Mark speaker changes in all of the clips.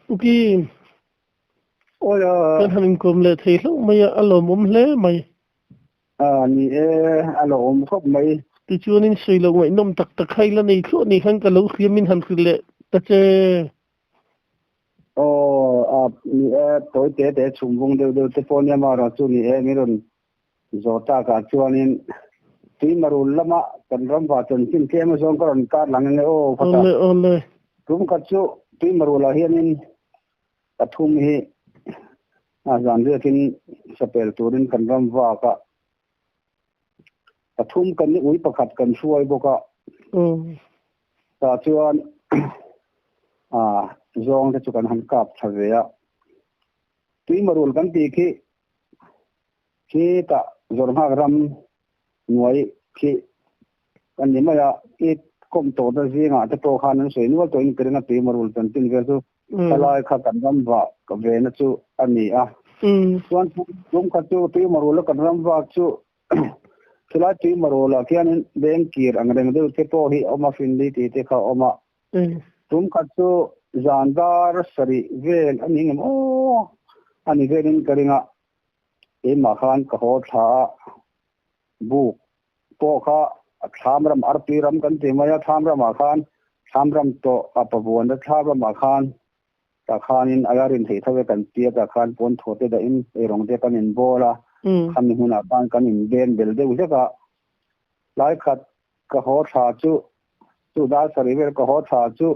Speaker 1: Uki,
Speaker 2: Awi a.
Speaker 1: Kan han inkawm leh thei hlauh mai a, a lawmawm hle mai.
Speaker 2: A ni e, a lawmawm khawp mai.
Speaker 1: Tichuanin sawi loh ngaihnawm tak tak kha ila nei thluah ni khan ka lo hriam in han hrilh leh ta che.
Speaker 2: Aw, a ni e, tawi te te chhum vung deuh deuh te pawh nia marawh chu ni e, min rawn zawh takah chuanin Tuimarul lama kan ramva chanchin tlem azawng ka rawn kar lang enge aw phata.
Speaker 1: Awle, awle.
Speaker 2: Tum khat chu Tuimarulah hianin pathum hi a zan riakin sapel turin kan ram vak a, pathum kan ni ui pakhat kan hruai bawk a. Tah chuan a zawng te chu kan han kap tha ve a. Tuimarul kan tih khi Khitah Zawrhnghak ram hnuai khi kan ni mai a, i kawm tawhna zingah te pawh khan an sawi nual tawhin ka ring a, Tuimarul chanchin vel chu thalai kha kan ram vah vena chu a ni a. Chuan tum khat chu Tuimarul a kan ram vak chu chulai Tuimarulah khianin beng kir ang reng deuh te pawh hi a awm a, Finli tih te kha a awm a. Tum khat chu zan dar sarih vel a ni ngem aw a ni velin ka ring a. Keimah khan ka haw thla a, buk pawh kha thlam ram, artui ram kan ti mai a, thlam ramah khan thlam ram tawh a pavuan a thlam ramah khan tah khanin a la rin theih tho e kan tia tah khan pawn thaw te dahin eirawng te kan inbawl a, khami hmunah khan kan inben bel deuh hlek a, tlai khat ka haw thla chu chu dar sarih vel ka haw thla chu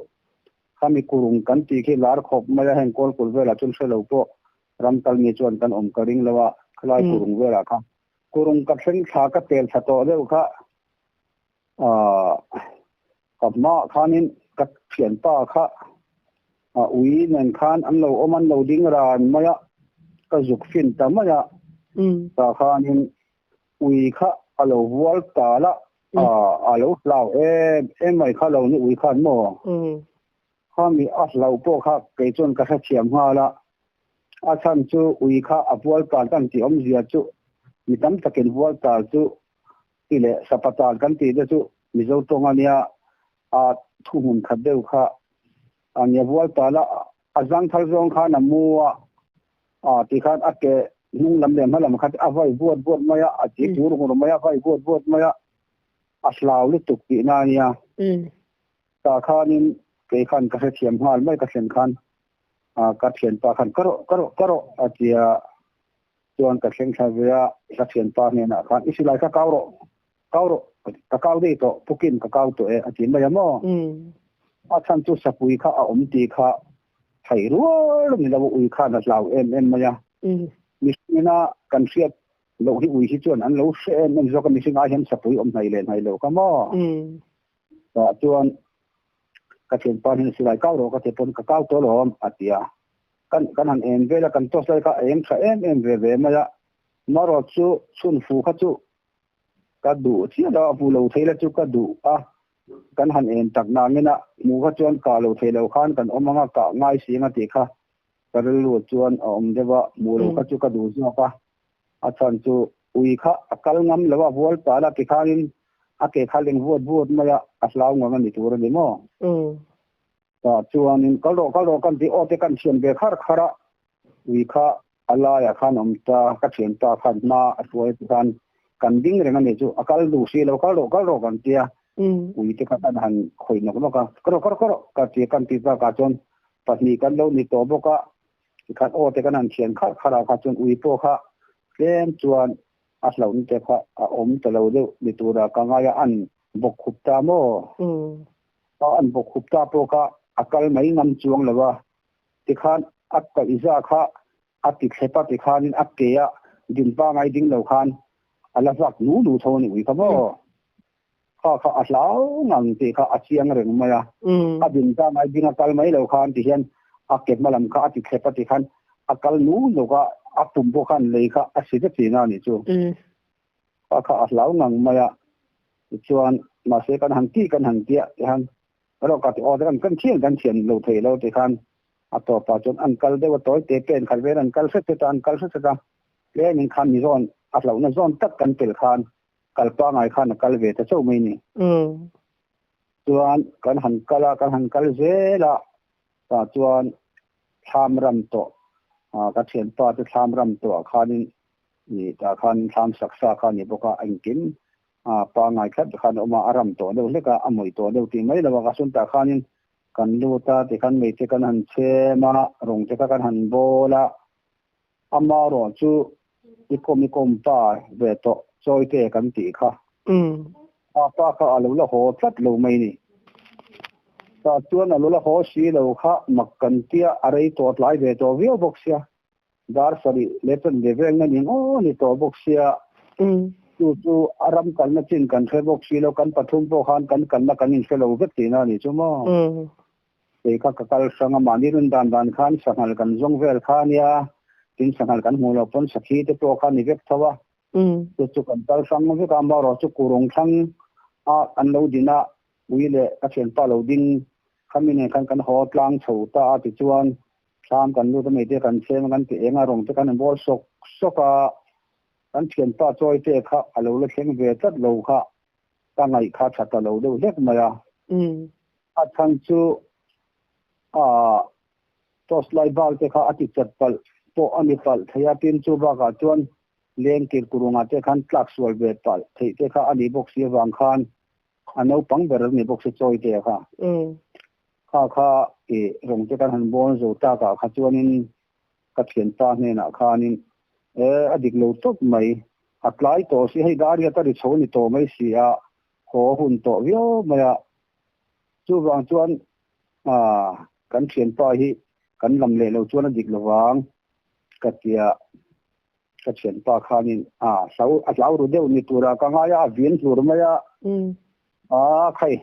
Speaker 2: khami kurung kan tih khi lar khawp mai a, heng kawl kul velah chuan hre lo pawh Ram kal mi chuan kan awm ka ring lo a, khalai kurung velah kha kurung ka thleng thla ka pel thla tawh deuh kha aah ka hmaah khanin ka thianpa kha a ui nen khan an lo awm an lo ding ran mai a, ka zuk fin ta mai a, tah khanin ui kha a lo vual tal a, aah a lo hlau em em mai kha lo ni ui khan maw? Khami a hlauh pawh kha kei chuan ka hrethiam nghal a, a chhan chu ui kha a vual tal kan tih awmzia chu mi tam takin vual tal chu ti leh sapa tal kan tih te chu Mizo tawng a nia, a thuhmun khat deuh kha a nia vual tal a, a zangthal zawng khan a mu a, a ti khan a ke hnung lam leh hma lam kha a vai buat buat mai a, a ti tur ngur mai a, vai buat buat mai a, a hlau lutuk tihna a nia. Tah khanin kei khan ka hrethiam nghal mai ka thlen khan ka thianpa khan ka rawh ka rawh ka rawh a ti a, chuan ka thleng thla ve a, ka thianpa hnenah khan i silai kha kau rawh kau rawh ka kau daih tawh pukin ka kau tawh e a ti mai a maw? A chhan chu sapui kha a awm tih kha thei rual a ni lo a, ui khan a hlau em em mai a, mihringina kan hriat loh hi ui hi chuan an lo hre em em zawk a, mihring ai hian sapui awm hnai leh hnai lo kha maw? Tah chuan ka thianpa hian silai kau rawh ka ti pawn ka kau tawh alawm a ti a. Kan kan han em vel a, kan toss lai kha a eng tha em em ve ve mai a. Marawt chu chhun fu kha chu ka duh chiah lo a, hmu lo thei la chu ka duh a. Kan han em tak nangin a hmuh kha chuan kah lo thei lo khan kan awm ang a, kah ngai si ang a tih kha ka rilru chuan a awm deuh a, hmuh lo kha chu ka duh zawk a. A chhan chu ui kha a kal ngam lo a, vual tal a tikhanin a ke kha leng vuat vuat mai a, a hlau ngang a ni tur a ni maw? Tah chuanin kal rawh kal rawh kan tih aw te kan thian ve khar khar a, ui kha a laiah khan awm ta, ka thianpa khan hma a hruai tikhan kan ding reng a ni chu, a kal duh si lo kal rawh kal rawh kan tia, ui te kha kan han khawih nawk nawk a, ka rawh ka rawh ka rawh ka ti kan ti takah chuan pahnih kan lo ni tawh bawk a, Tikhan aw te kan han thian kharh kharh ah kha chuan ui pawh kha tlem chuan a hlauhna te kha a awm ta lo deuh ni tura ka ngai a, an bawk khup ta maw? A an bawk khup ta pawh kha a kal mai ngam chuang lo a, tikhan a kaihza kha a ti thlep a tikhanin a ke a din pangai ding lo khan a la vak nu nu tho a ni ui kha maw? Kha kha a hlau ngang tih kha a chiang reng mai a. A din ta ngai ding a kal mai lo khan ti hian a ke hma lam kha a ti thlep a ti khan a kal nu nuk a, a pum pawh khan lei kha a si vek tihna a nih chu. Kha kha a hlau ngang mai a. Tichuan mahse kan han tih kan han tiah ti khan erawh ka ti aw kan kan thian kan thian lo thei lo ti khan a tawpah chuan an kal deuh a tawi te pen khat vel an kal hret hret a an kal hret hret a tlem in khan mi zawn a hlauhna zawn tak kan tel khan kal pangai khan a kal ve ta chauh mai ni. Chuan kan han kal a, kan han kal zel a, tah chuan Thlam ram tawh ka thianpa te thlam ram tawh ah khanin ih tah khan thlam sak sa kha a ni bawk a, engkim pangngai thlap khan a awm a, a ram tawh deuh hlek a, a mawih tawh deuh tih mai lo a, ka chuan tah khanin kan lut a tikhan mei te kan han chhem a, rawng te kha kan han bawl a, amaherawh chu i kawm i kawm pa ve tawh chawi te kan tih kha. A pa kha a lo la haw tlat lo mai ni. Tah chuan a lo la haw si lo kha mak kan tia a rei tawh tlai ve tawh viau bawk sia. Dar sarih leh chuan ve veng a ni ngaw ni tawh bawk sia. Chu chu a ram kalna chin kan hre bawk si lo, kan pathum pawh khan kan kalna kan inhre lo vek tihna a ni chu maw. Kei kha ka kal hrang a, mahni run dan dan khan sanghal kan zawng vel kha a nia, tin sanghal kan hmuh loh pawn sakhi te pawh kha a ni vek tho a. Chu chu kan kal hrang vek a, amaherawh chu kurung thlang a an lo din a, ui leh ka thianpa lo ding khami nen khan kan haw tlang chho ta a tichuan thlam kan lut a mei te kan chhem a kan ti eng a rawng te kan inbawl sawk sawk a, kan thianpa chawi te kha a lo la thleng ve tlat lo kha ka ngaih kha tha ta lo deuh hlek mai a. A chhan chu ah Toss lai bal te kha a ti chat palh pawh a ni palh thei a, tin chu bakah chuan leng kir kurungah te khan tlak sual ve palh theih te kha a ni bawk si avang khan a naupang ber a ni bawk si chawi te kha. Kha kha i rawng te kan han bawn zo takah kha chuanin ka thianpa hnenah khanin e a dik lo tawp mai, a tlai tawh si hei dar hiat a ri chho a ni tawh mai si a, haw hun tawh viau mai a. Chuvang chuan kan thianpa hi kan lam leh lo chuan a dik lovang ka tia ka thianpa khanin a hlau a hlau ru deuh ni tura ka ngai a a vin hlur mai a a khai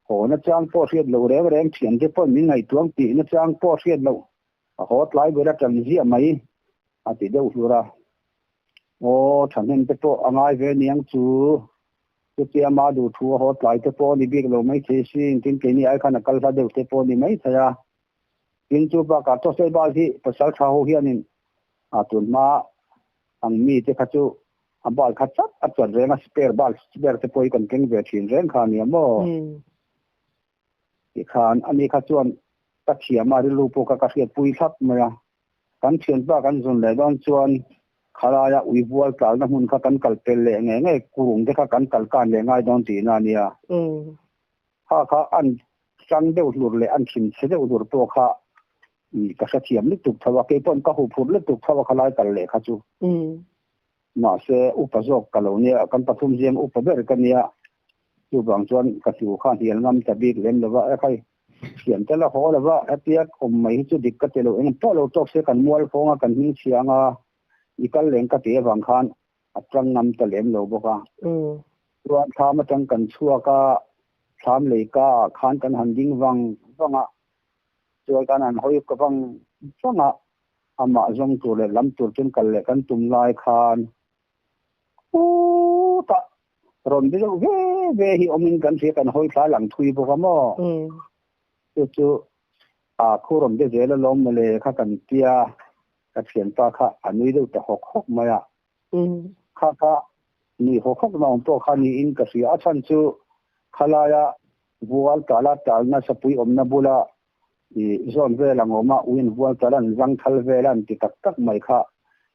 Speaker 2: haw na chang pawh hriat loh reng reng thiante pawh min ngaihtuang tih na chang pawh hriat loh a haw tlai ber a tan ziah mai a ti deuh hlur a aw thahnem te pawh a ngai ve niang chu. Chutia ama duh thu a haw tlai te pawh a ni bik lo mai thei si, engtin keini ai khan a kal hla deuh te pawh a ni mai thei a. Tin, chu bakah Tosei bal hi pasal tha ho hianin a tun hma ang mi te kha chu a bal kha chat a chat reng a, spare bal spare te pawh hi kan keng ve thin reng kha a nia maw? Tikhan ani kha chuan ka thiam a, rilru pawh kha ka hriatpui thlap mai a. Kan thianpa kan zun leh dawn chuan khalaia ui vual tlalna hmun kha kan kal pel leh ngei ngei, kurung te kha kan kal kan leh ngai dawn tihna a nia. Kha kha an hrang deuh hlur leh an thinchhe deuh hlur pawh kha ka hrethiam lutuk tho a, kei pawn ka huphurh lutuk tho a khalai kal leh kha chu. Mahse upa zawk ka lo nia, kan pathum ziang upa ber ka nia, chuvang chuan ka hlu kha hnial ngam ta bik lem lova, e khai thiam te la haw lova hetia awm mai hi chu dik ka ti lo, eng pawh lo tawk se kan mual khawng a kan hming chhia anga i kal leng ka tih avang khan a tang ngam ta lem lo bawk a. Chuan thlam atang kan chhuak a, thlam lei ka ah khan kan han ding vang vang a, chuan kan han hawi vang vang a, amah zawng tur leh lam tur chuan kal leh kan tum lai khan khutah rawn be deuh ve ve hi awmin kan hria kan hawi thla lang thui bawk a maw? Chu chu a khu rawn be zel alawm mawle kha kan tia ka thianpa kha a nui deuh ta hawk hawk mai a. Kha kha nui hawk hawk na awm pawh kha niin ka hria a chhan chu khalaia vual tala talna sapui awmna bula I zawn vel ang awm a, uin vual tal an zang thal vel a an ti tak tak mai kha.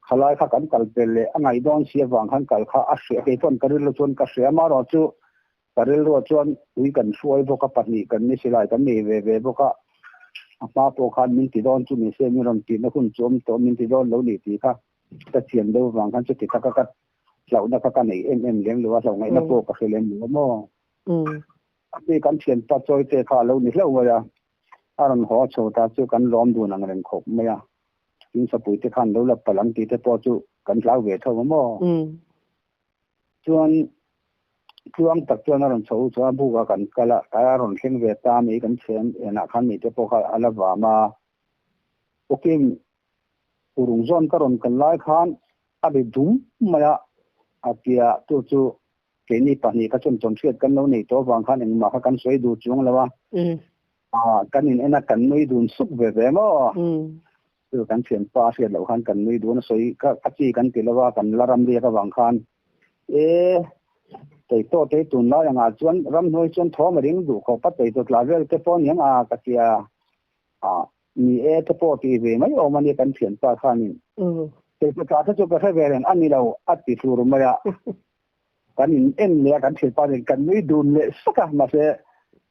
Speaker 2: Khalai kha kan kal pel leh a ngaih dawn si avang khan kal kha a hria kei pawn ka rilru chuan ka hria amaherawh chu ka rilruah chuan ui kan hruai bawk a pahnih kan ni silai kan nei ve ve bawk a a hma pawh khan min ti dawn chu ni se min rawn tihna hun chu awm tawh min ti dawn lo ni tih kha ka chian deuh avang khan chuti taka ka hlauhna kha ka nei em em lem lo a hlauh ngaihna pawh ka hre lem lo a maw. A pi kan thianpa chawi te kha a lo ni hlauh mai a, a rawn haw chho ta chu kan lawm dun ang reng khawp mai a, tin sapui te khan lo la palh ang tih te pawh chu kan hlau ve tho a maw? Chuan tluang tak chuan a rawn chho chuan a buk ah kan kal a, a rawn thleng ve ta mai kan thian enah khan mi te pawh kha a la vam a, Ukim urung zawn ka rawn kal lai khan a ri dum mai a, a tia tu chu Keini pahnih kha chuan tawnhriat kan lo nei tawh avang khan engmah kha kan sawi duh chuang lo a, kan in en a kan nui dun suk ve ve maw? Chu kan thianpa a hriat loh khan kan nui dun a sawi kha a chi kan ti lo a, kan la ram riak avang khan e tei tawh tei tunlai angah chuan ramhnuai chuan thawm a ring duh khawp a, tei tawh tla vel te pawh aniang a ka tia a. Ni e te pawh ti ve mai awm a nia kan thianpa khanin. Keipawh te chu ka hre ve reng a ni lo a ti hlur mai a. Kan in en leh a kan thianpa nen kan nui dun leh sak a mahse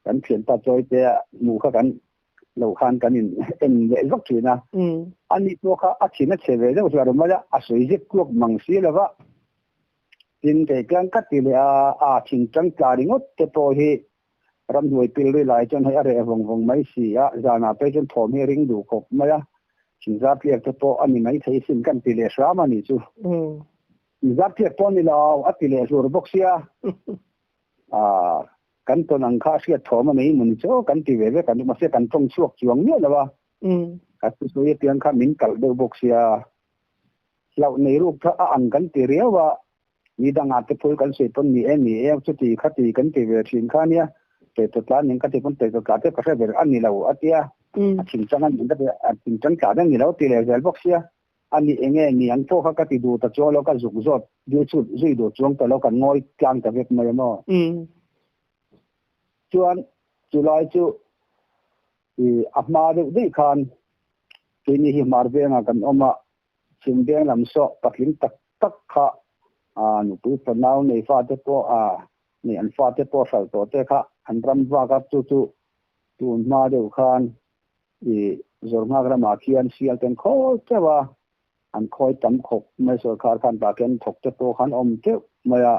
Speaker 2: kan thianpa chawi te hmuh kha kan lo khan kan in en leh zawk thin a. Ani pawh kha a thin a chhe ve deuh hlar mai a, a sawi zek kuak mang si lo va. Tin kei tlang ka ti leh a, a thin tang tla ringawt te pawh hi Ramhnuai pil ri lai chuan hei a reh vawng vawng mai si a, zanah phei chuan thawm hi a ring duh khawp mai a, thinzar tliak te pawh a ni mai thei sin kan ti leh hram a nih chu. Thinzar tliak pawh a ni lo, a ti leh hlur bawk sia. Aaa, kan tawn ang kha a hriat thawm a nei maw ni chu kan ti ve vek a, mahse kan tawng chhuak chuang miah lo a, ka thusawi apiang kha min kalh deuh bawk sia. Hlauh nei ruk kha a ang kan ti riau a, Ni dangah te phul kan sawi pawn ni e ni e chuti khati kan ti ve thin kha nia, Peto tla nen ka ti pawn Peto tla te ka hre ber a ni lo a tia, a thinchang a nih ka ti a thinchang tla deuh ni lo ti leh zel bawk sia, a ni enge ni ang pawh kha ka ti duh ta chuang lo ka zuk zawt dil chhut zui duh chuang ta lo kan ngawi tlang ta vek mai a maw. Chuan chulai chu i a hma deuh daih khan keini hi hmar vengah kan awm a, Chhim veng lam saw patling tak tak kha nupui fanau nei fate pawh nei an fate pawh hralh tawh te kha an ram vak a, chu chu tun hma deuh khan i Zawrnghak ramah khian sial ten khawi teuh a, an khawi tam khawp mai sawrkhar khan tah khian thawk te pawh khan awm teuh mai a,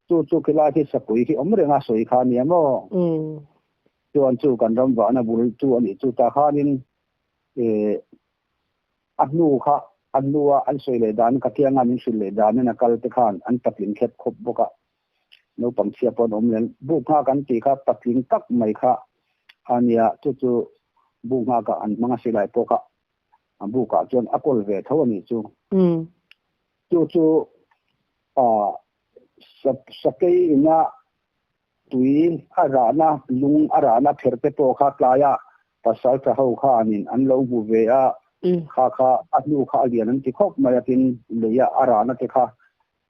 Speaker 2: chu chu khilai khi sapui khi awm reng a sawi kha nia maw? Chuan chu kan ram vahna bul chu a nih chu tah khanin i A hnu kha a hnua an sawi leh dan ka kianga min hrilh leh danin a kal te khan an patling khep khawp bawk a, naupang chhia pawh an awm leh buk nghak an tih kha patling tak mai kha a nia, chu chu buk nghakah an hmang a silai pawh kha a bukah chuan a kawl ve tho a nih chu. Chu chu sakei ina tui a rahna lung a rahna pher te pawh kha tlaia pasal tha ho khanin an lo hmu ve a, kha kha a hnu kha a lian an ti khawp mai a, tin leia a rahna te kha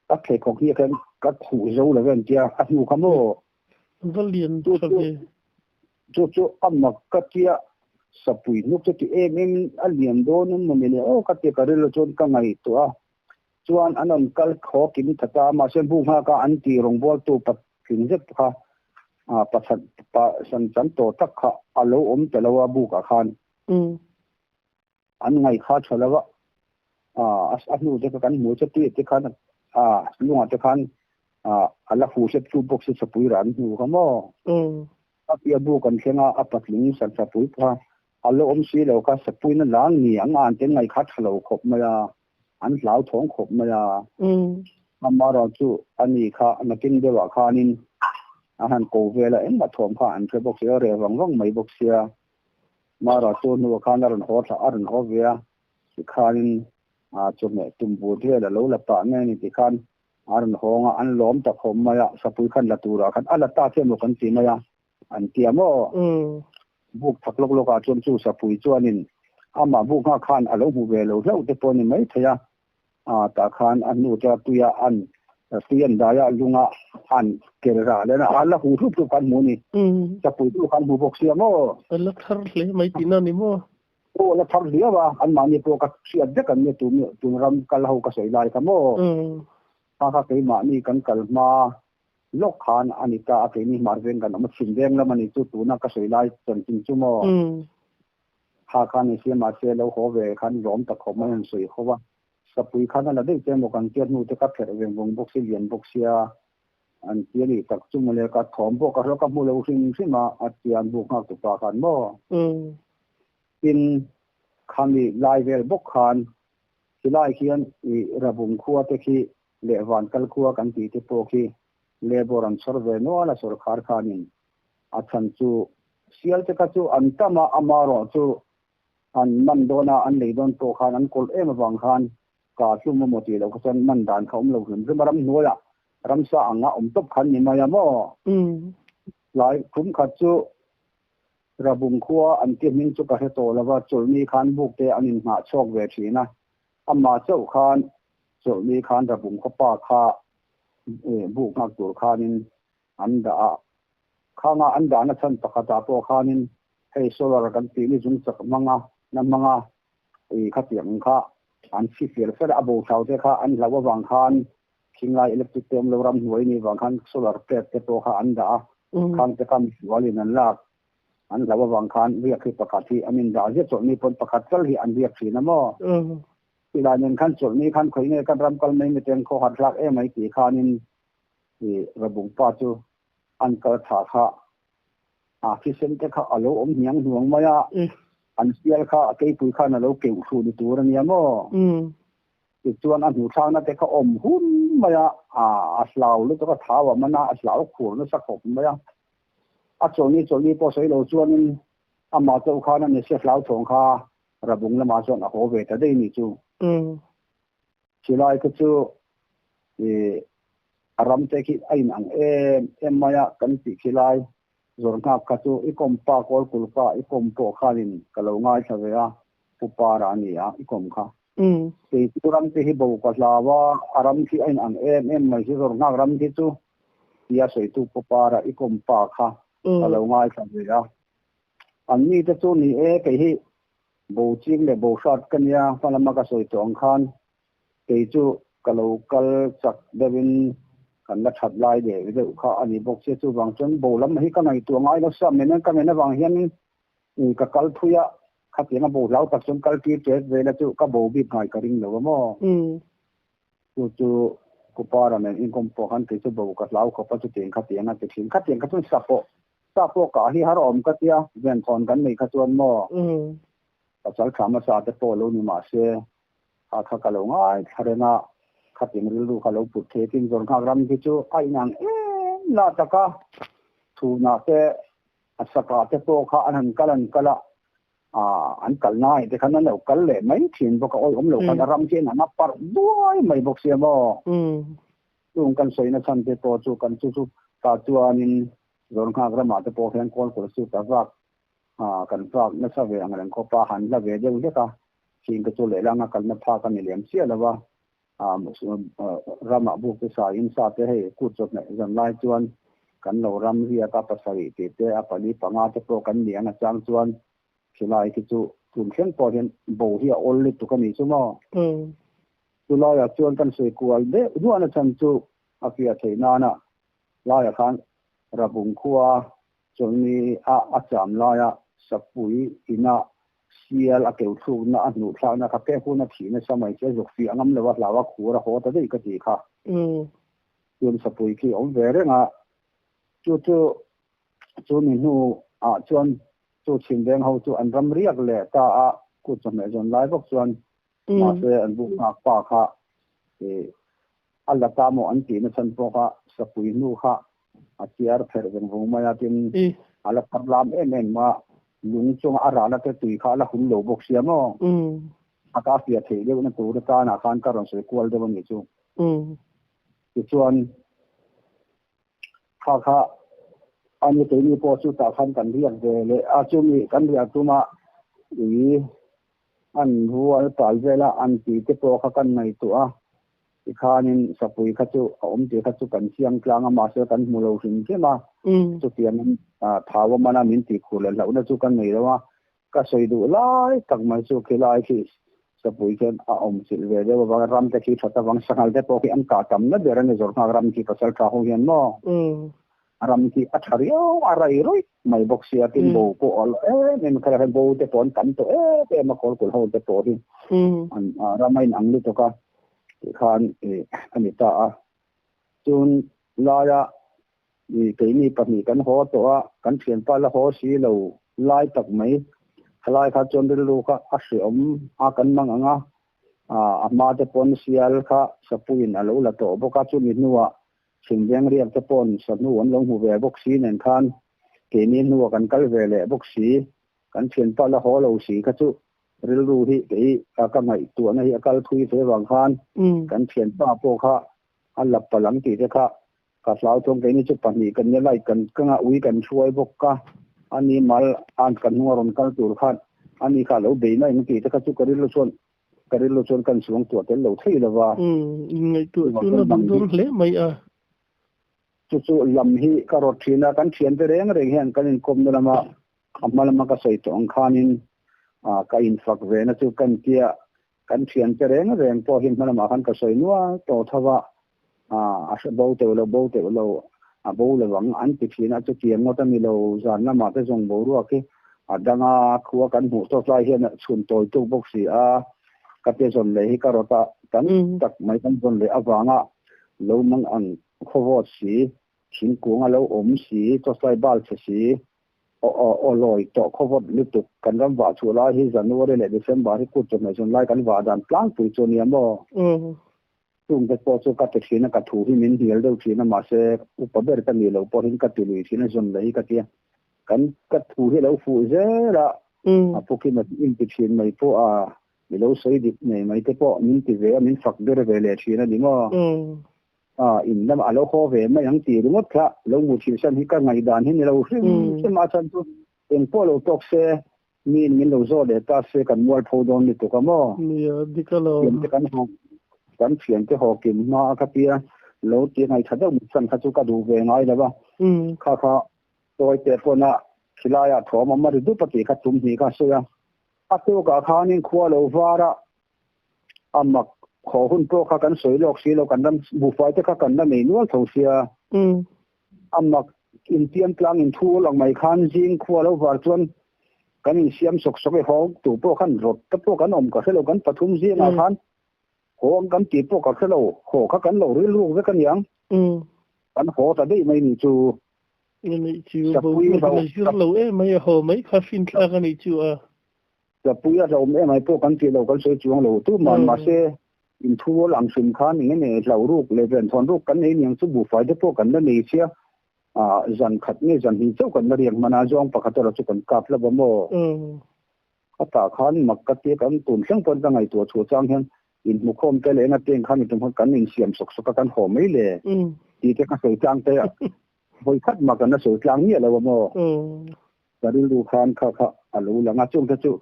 Speaker 2: ka pheikhawk hi khan ka khuh zo lo ve an tia, a hnu kha maw?
Speaker 1: Va lian tha ve.
Speaker 2: Chu chu a mak ka tia, sapui hnuk chu ti em em a lian dawn em mawni le aw ka tia ka rilru chuan ka ngaihtuah a, Chuan an rawn kal khawkin that a, mahse bu nghaka an tih rawngbawltu patling zet kha pasat pa san chan tawh tak kha a lo awm ta lo a bukah khan. An ngaih kha tha lo a, a hnu te kha kan hmu che tih te khan lungah te khan a la hu hrep chu bawk si chapui rah an hnu kha maw. A piah buk an thleng a, a patling san chapui kha a lo awm si lo kha sapuina lang ni ang a an te ngaih kha tha lo khawp mai a. An hlauthawng khawp mai a. Amaherawh chu a ni kha nakin deuhah khanin a han ko vel a, engmah thawm kha an hre bawk si a, reh vang vang mai bawk sia. Amaherawh chu hnuah khan a rawn haw thla, a rawn haw ve a, tikhanin chawhmeh tumbut vel a lo la pah nge ni tikhan a rawn hawng a, an lawm ta khawp mai a, sapui khan la turah khan a la ta che maw kan ti mai a, an ti a maw? Buk thak lawk lawkah chuan chu sapui chuanin amah buk nghak khan a lo hmu ve lo hlauh te pawh a ni maithei a, tah khan a hnu te tuia an tui an dai a, lunga an kel rah leh a, a la huh hlup hlup khan hmu a ni. Sapui chu khan hmu bawk sia maw?
Speaker 1: A la thar hle mai tihna a ni maw?
Speaker 2: Aw, a la thar hliau a, anmahni pawh ka hriat vek an nia tun ram kal ho ka sawi lai kha maw? Kha kha keimahni kan kal hma Lawk khan a ni ta a, keini hmar veng kan awm a, chhim veng lam a ni chu tuna ka sawi lai chanchin chu maw? Kha khan ni sia mahse lo haw ve khan lawm ta khawp mai an sawi ho a, sapui khan a la daih che maw kan tia hnu te kha pherh veng vawng bawk si lian bawk sia an ti a ni tak chu mawle ka thawm pawh ka hria ka hmu lo hrim hrim a, a tia an buk nghak tupa khan maw? Tin khami lai vel bawk khan khilai khian i Rabung khua te khi leh van kal khua kan tih te pawh khi labour an chhawr ve nual a sawrkhar khanin a chhan chu sial te kha chu an tam a, amarawh chu an man dawn a, an lei dawn pawh khan an kawlh em avang khan ka hlum emaw tih loh kha chuan man dan kha awm lo hrim hrim a, ramhnuaiah ramsa anga awm tawp khan ni mai a maw? Tlai kum khat chu Rabung khua an ti hming chu ka hre tawh lo va, chawlhni khan buk te an inhnah chhuak ve thin a, Amah chauh khan chawlhni khan Rabung khawpa kha buk nghak tur khanin an dah a. Khanga an dahna chhan pakhatah pawh khanin Hei solar kan tih ni zung chak hmanga na hmanga i khatiang kha an chhi fer fer a, a bo thau te kha an hlauh avang khan khinglai electric te awm lo ram hnuai ni vang khan solar plate te pawh kha an dah a, khang te kha misualin an lak an hlauh avang khan riak hi pakhat hi an indah ziah chawlhni pawn pakhat tal hi an riak thin a maw? Silai nen khan chawlhni khan khawi nge kan ram kal mai miten khaw hat hlak em mai tih khanin i Rabung pa chu an kal tha kha a thisen te kha a lo awm hniang hnuang mai a, an sial kha a keipui khan a lo keuh hruh ni tur a nia maw? Tichuan a hnuhthlakna te kha awm hun mai a, a hlau lutuk a thau a man a, a hlau khur nasa khawp mai a. A chawlhni chawlhni pawh sawi lo chuanin amah chauh khan a ni sia hlau thawng kha Rabung lamah chuan a haw ve ta daih ni chu. Chulai kha chu i a ram te khi a in ang em em mai a kan tih khi lai zawr nghak kha chu i kawm pa kawl kul pa i kawm pawh khanin ka lo ngaithla ve a pu para a ni a i kawm kha. Kei chu ram te hi bo ka hlau a a ram khi a in ang em em mai si zawr nghak ram khi chu tia sawitu pu para i kawm pa kha ka lo ngaithla ve a. An ni te chu ni e kei hi Bo ching leh bo hrat ka nia, hma lama ka sawi tawh ang khan kei chu ka lo kal chak deuhin kan la that lai deuh deuh kha a ni bawk sia, chuvang chuan bo lam hi ka ngaihtuah ngai lo sa, men ka men avang hian ka kal thui a, khatianga bo hlau tak chuan kal tir tet vel a chu ka bo bik ngai ka ring lo a maw? Chu chu Kupara nen inkawm pawh khan kei chu bo ka hlau khawp a, chutiang khatiang a ti thin, khatiang kha chuan sa pawh Sa pawh kah hi har awm ka tia, venthawn kan neih kha chuan maw pasal tha hmasa te pawh lo ni mah se, kha kha ka lo ngai thla reng a, khatin rilru kha lo put thei tin zawr nghak ram hi chu a inang em lah tak a, chhunah te a sakah te pawh kha an han kal an kal a, an kal nai te khan an lo kal leh mai thin bawk a, awi awm lo khan a ram khi an han a parh duai mai bawk sia maw. Chung kan sawina chhan te pawh chu kan chu chu tah chuanin Zawrnghak ramah te pawh hian Kawlkawr chu ka vak kan vak nasa ve ang reng khawp a, han hla ve deuh hlek a, ching te chu lehlanga kalna phak a ni lem chiah lo a, ramah buk te sa in sa te hei kut chawhmeh zan lai chuan kan lo ram riak a, pasarih tih te a pali panga te pawh kan ni ang a chang chuan khilai khi chu tun thleng pawh hian bo hi a awl lutuk a ni chu maw. Chulaiah chuan kan sawi kual deuh duahna chhan chu a fiah theih nana Laiah khan Rabung khua chawlhni a a cham laia Sapui ina sial a keu thlukna a hnuh thlakna kha pek hun a thih nasa mai che zuk fiah ngam lo a hlau a khur a haw ta daih ka ti kha. Chuan Sapui khi a awm ve reng a, chu chu chu ni hnu ah chuan chu chhimveng ho chu an ram riak leh ta a, kut chawhmeh zawn lai bawk chuan mahse an buk nghak pa kha a la ta maw an tihna chhan pawh kha sapui hnu kha a chiar pherh veng vung mai a, tin a la thar lam em em a, lung chunga a rahna te tui kha a la hun lo bawk sia maw? A ka fiah theih deuhna tur atanah khan ka rawn sawi kual deuh a nih chu. Tichuan kha kha a ni keini pawh chu tah khan kan riak ve leh a, chumi kan riah tuma ui an rual tal vela an tih te pawh kha kan ngaihtuah a, tikhanin sapui kha chu a awm tih kha chu kan chiang tlang a, mahse kan hmu lo hrim hrim a, chutiangin thau a mana min tih khur leh hlauhna chu kan nei lo a, ka sawi duh lai tak mai chu khilai khi sapui khian a awm chilh ve deuh avang ram te khi that avang sanghal te pawh khi an kah tam na ber a ni zawrh nghak ram khi pasal tha ho hian maw. A ram khi a tha riau a rai rawih mai bawk sia tin bo pawh a la em em kha bo te pawh an tam tawh em em a kawlkawlh ho te pawh hi an ram a inang lutuk a tikhan a ni ta a chun laia keini pahnih kan haw tawh a kan thianpa la haw si lo lai tak mai khalai kha chuan rilru kha a hreawm a kan mang ang a a hma te pawn sial kha sapuiin a lo la tawh bawk a chumi hnuah Chhimveng riak te paw'n sahnu an lo hmu ve bawk si nen khan keini hnua kan kal ve leh bawk si, kan thianpa la haw lo si kha chu rilru hi kei ka ngaihtuahna hi a kal thui fe vang khan kan thianpa pawh kha a lap palh ang tih te kha ka hlauthawng keini chu pahnih kan nia light kan kang a ui kan hruai bawk a, ani mal an kan hnunga rawn kal tur khan ani kha a lo bei mai ang tih te kha chu ka rilru chuan Ka rilru chuan kan chuang tuah tel lo thei lo va.
Speaker 1: Inngaihtuah chu la duh dawn hle mai a.
Speaker 2: Chu chu lam hi ka rawt thin a, kan thiante reng reng hian kan inkawmna lama A hma lama ka sawi tawh ang khanin ka infak ve na chu kan tia kan thiante reng reng pawh hi hma lamah khan ka sawi nual tawh tho a, a hre bo teuh lo bo teuh lo a bo lo ang an ti thin a, chutiang ngawt a ni lo zan lamah te zawng boruak hi a dang a, khua kan hmuh tawk lai hian a chhun tawi tuk bawk si a, ka te zawn leh hi ka rawt a, tam tak mai kan zawn leh avanga lo mang ang khawvawt si, thingkung a lo awm si, chawslai bal chhe si. Aw lawi tawh khawvawt lutuk kan ram vah chhuah lai hi January leh December hi kut chawhmeh zawn lai kan vah dan tlangpui chu a nia maw? Chungte pawh chu ka ti thin a, ka thu hi min hnial deuh thin a, mahse upa ber ka nih loh pawhin ka ti lui thin a, zawn leh hi ka tia. Kan ka thu hi a lo fuh zel a, a pukin a inti thin mai pawh a, mi lo sawi dik nei mai te pawh min ti ve a, min fak ber ve leh thin a ni maw? A, in lamah a lo haw ve mai ang tih ringawt kha lo hmuh thih san hi ka ngaihdan hi ni lo hrim hrim a, chuan chu eng pawh lo tawk se miin min lo zawh leh ta se kan mualpho dawn lutuk a maw?
Speaker 1: Nia, dik a lo.
Speaker 2: Thiante kan haw, kan thiante haw kim hma a ka tia lo ti ngaihṭha deuh mut san kha chu ka duh ve ngai lo a, kha kha tawi teh pawn a khilaiah thawm a mari dup a tih kha tum hnih kha a sawi a, a tukah khanin khua lo var a, A mak haw hun pawh kha kan sawi lawk si lo, kan ram buhfai te kha kan la nei nual tho sia. A mak intiam tlang inthu ul ang mai khan zing khua lo var chuan kan insiam sawk sawk e, haw tur pawh khan rawt te pawh kan awm ka hre lo, kan pathum zingah khan haw ang kan tih pawh ka hre lo, haw kha kan lo rilruk vek aniang, kan haw ta daih mai ni chu.
Speaker 1: Anih chu, boruak a zir lo em mai a, haw mai kha finthlak anih chu a.
Speaker 2: Tlapui a hlauhawm em ai pawh kan tih lo kan sawi chuang lo tuman mahse inthurual ang hrim khan eng nge hlauh ruk leh venthawn ruk kan nei niang chu buhfai te pawh kan la nei sia ah zan khat nge zan hnih chauh kan la riak hman a zawng pakhat erawh chu kan kap hlauh a maw a tah khan mak ka tia kan tun thleng pawn ka ngaihtuah chhuah chang hian inhmukhawm te leh enga teng khan mi tum khan kan insiam sawk sawk a kan haw mai le tih te ka sawi tlang te a vawi khat mah kan la sawi tlang miah lo a maw. Ka rilru khan kha kha a lo lang a, chung te chu